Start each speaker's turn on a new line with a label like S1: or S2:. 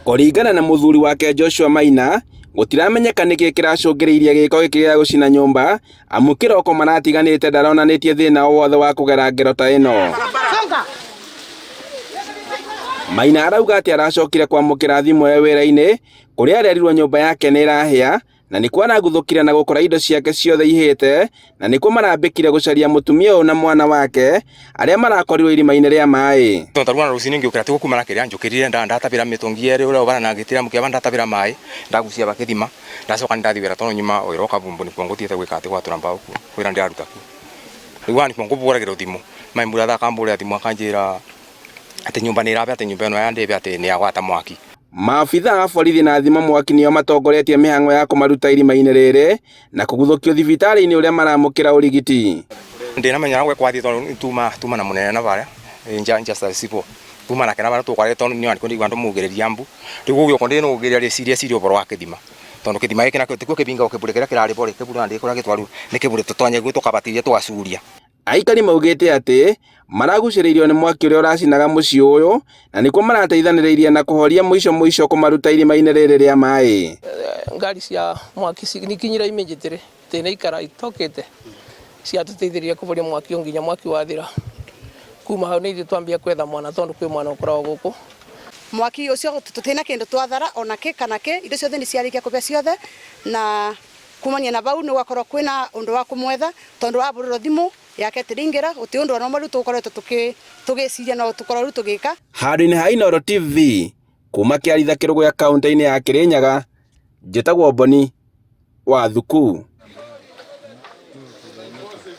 S1: Kũringana na mũthuri wake Joshua Maina, gũtiramenyeka nĩkĩ kĩracũngĩrĩirie gĩko gĩkĩ gĩa gũcina nyũmba amu kĩroko maratiganĩte ndaronanĩtie thĩna o wothe wa kũgera ngero ta ĩno. Maina arauga atĩ aracokire kwamũkĩra thimũ e wĩra-inĩ kũrĩa arerirwo nyũmba yake nĩ ĩrahĩa na nĩkuo araguthũkire na gũkora indo ciake ciothe ihĩte na nĩkuo marambĩkire gũcaria mũtumia ũyũ na mwana wake arĩa marakorirwo irima-inĩ rĩa maĩ.
S2: Tondũ na rũcinĩ ngĩũkĩra ti gũkuma na kĩrĩa njũkĩrire nda ndatabĩra mĩtũngi yerĩ ũrĩa ũbara na ngĩtira mũkĩaba ndatabĩra maĩ ndagucia ba kĩthima ndacoka nĩ ndathi wĩra tondũ nyuma wĩra ũkabumbu nĩkuo ngũthiĩte gwĩka atĩ gwatũra mbaũ kuo wĩra ndĩraruta kuo rĩu haha nĩkuo ngũbũragĩrwo thimũ my brother akambũrĩra thimũ akanjĩra atĩ nyũmba nĩ ĩrabĩa atĩ nyũmba ĩno ya ndĩbe atĩ nĩ yagwata mwaki.
S1: Maabitha a borithi na thima mwaki nĩo matongoretie mĩhang'o ya kũmaruta irima-inĩ rĩrĩ na kũguthũkio thibitarĩ-inĩ ũrĩa maramũkĩra ũrigiti.
S2: Ndinamenya ũrĩa kwathiĩ tondũ tuma tuma na mũnene na barĩa nja nja cibũ tuma nake na barĩa tũkwarĩte tondũ niĩ ndiguaga ndũmugĩrĩria mbu rĩu gũgĩũka ndĩnũgĩrĩria rĩciria ciria ũhoro wa kĩthima tondũ kĩthima gĩkĩ nakĩo tikĩo kĩbingagwo kĩbũrĩ kĩrĩa kĩrarĩ bo rĩ kĩbũrĩ ona ndĩkũrĩa gĩtwaru nĩ kĩbũrĩ tũtonye guo tũkabatithia tũgacuria.
S1: Aikari maugĩte atĩ maragucĩrĩirio nĩ mwaki ũrĩa ũracinaga mũciĩ ũyũ na nĩkuo marateithanĩrĩirie na kũhoria mũico mũico kũmaruta irima-inĩ rĩrĩ rĩa maĩ.
S3: Ngari cia mwaki nikinyire immediately tinaikara itokete ciatuteithĩrĩria kũhoria mwaki ũyũ nginya mwaki wathira. Kuma hau nĩ ithuĩ twambia kwetha mwana tondũ kwĩ mwana ũkoragwo gũkũ.
S4: Mwaki ũcio tũtirĩ na kĩndũ twathara ona kĩ kana kĩ, indo ciothe nĩ ciarĩkia kũbĩa ciothe na Kumania na vau nĩgwakorwo kwĩna ũndũ wa kũmwetha tondũ abũrĩrwo thimũ yake tĩrĩingĩra gũtĩ ũndũ ona ũmwe rĩu tũkoretwo tũgĩciria no tũkorwo rĩu tũgĩka.
S1: Handũ-inĩ ha Inooro TV, kuma Kĩaritha Kĩrũgũya kauntĩ-inĩ ya Kĩrĩnyaga, njĩtagwo Boni wa Thuku.